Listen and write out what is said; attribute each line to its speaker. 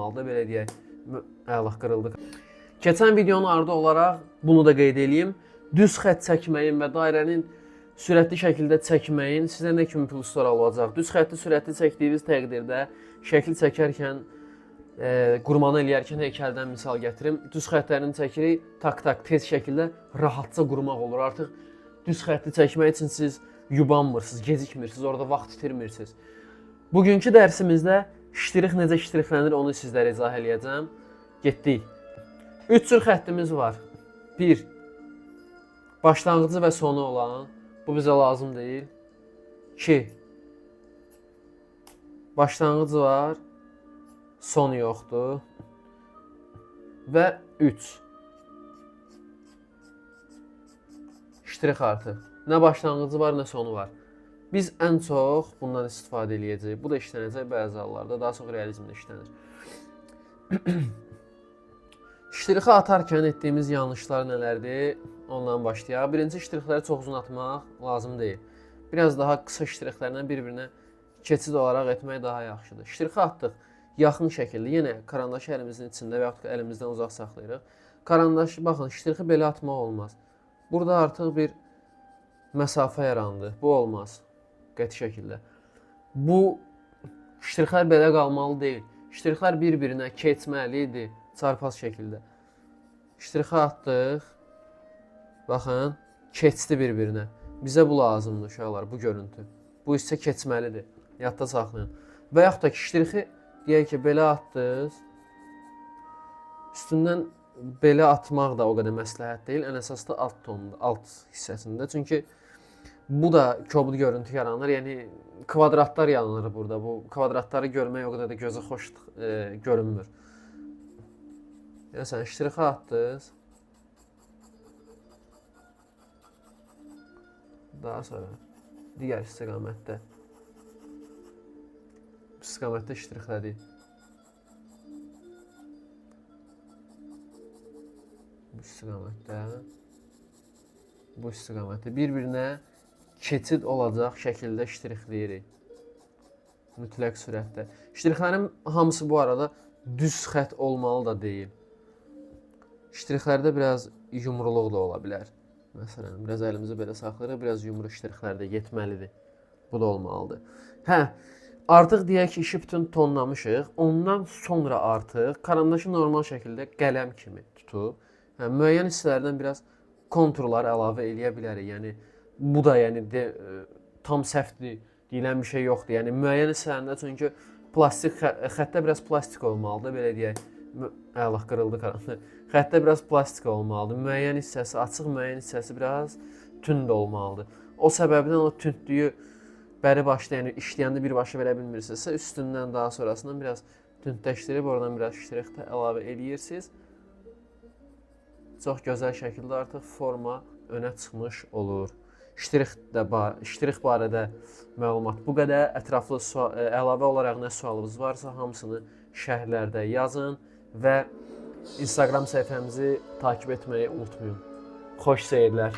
Speaker 1: olmalıdır, belə deyək. Allah qırıldı. Keçən videonun ardı olaraq bunu da qeyd eləyim. Düz xətt çəkməyin və dairənin sürətli şəkildə çəkməyin sizə nə kimi pluslar alacaq? Düz xətti sürətli çəkdiyiniz təqdirdə şəkli çəkərkən, qurmanı eləyərkən heykəldən misal gətirim. Düz xəttlərini çəkirik, tak-tak tez şəkildə rahatca qurmaq olur. Artıq düz xətti çəkmək üçün siz yubanmırsınız, gecikmirsiniz, orada vaxt itirmirsiniz. Bugünkü dərsimizdə ştrix necə ştrixlənir onu sizlərə izah eləyəcəm. Getdik. 3 cür xəttimiz var. 1. Başlanğıcı və sonu olan. Bu bizə lazım deyil. 2. Başlanğıcı var, sonu yoxdur. Və 3. Ştrix artıq. Nə başlanğıcı var, nə sonu var. Biz ən çox bundan istifadə eləyəcəyik. Bu da işlənəcək bəzi hallarda, daha çox realizmdə işlənir. Ştrixi atarkən etdiyimiz yanlışlar nələrdir? Ondan başlayaq. Birinci, ştrixləri çox uzun atmaq lazım deyil. Biraz daha qısa ştrixlərlə bir-birinə keçid olaraq etmək daha yaxşıdır. Ştrixi atdıq yaxın şəkildə, yenə karandaşı əlimizin içində və yaxud əlimizdən uzaq saxlayırıq. Karandaş, baxın, ştrixi belə atmaq olmaz. Burada artıq bir məsafə yarandı. Bu olmaz qəti şəkildə. Bu ştrixlər belə qalmalı deyil. Ştrixlər bir-birinə keçməlidir çarpaz şəkildə. Ştrixi atdıq. Baxın, keçdi bir-birinə. Bizə bu lazımdır uşaqlar, bu görüntü. Bu hissə keçməlidir. Yadda saxlayın. Və yaxud da ki, ştrixi deyək ki, belə atdınız. Üstündən belə atmaq da o qədər məsləhət deyil. Ən əsas da alt tonunda, alt hissəsində. Çünki bu da kobud görüntü yaranır. Yəni kvadratlar yaranır burada. Bu kvadratları görmək o qədər də gözə xoş görünmür. Məsələn, ştrixi atdınız. Daha sonra digər istiqamətdə ştrixlədik. Bu istiqamətdə, bu istiqamətdə bir-birinə keçid olacaq şəkildə ştrixləyirik. Mütləq sürətdə. Ştrixlərin hamısı bu arada düz xətt olmalı da deyil. Ştrixlərdə biraz yumruluq da ola bilər. Məsələn, biraz əlimizi belə saxlayırıq, biraz yumru ştrixlər də getməlidir. Bu da olmalıdır. Hə, artıq deyək ki, işi bütün tonlamışıq. Ondan sonra artıq karandaşı normal şəkildə qələm kimi tutub, hə, müəyyən hissələrdən biraz konturlar əlavə eləyə bilərik. Yəni bu da yəni tam səhvdir deyilən bir şey yoxdur. Yəni müəyyən hissələrində çünki plastik xəttdə biraz plastik olmalıdır, belə deyək. Allah qırıldı karandaş. Xəttdə biraz plastik olmalıdır. Müəyyən hissəsi açıq, müəyyən hissəsi biraz tünd olmalıdır. O səbəbdən o tündlüyü bəri başda, yəni işləyəndə birbaşa verə bilmirsinizsə, üstündən daha sonrasından biraz tündləşdirib oradan biraz ştrix də əlavə eləyirsiniz. Çox gözəl şəkildə artıq forma önə çıxmış olur. Ştrix barədə məlumat bu qədər. Ətraflı əlavə olaraq nə sualınız varsa hamısını şərhlərdə yazın və Instagram səhifəmizi takip etməyi unutmayın. Xoş seyirlər.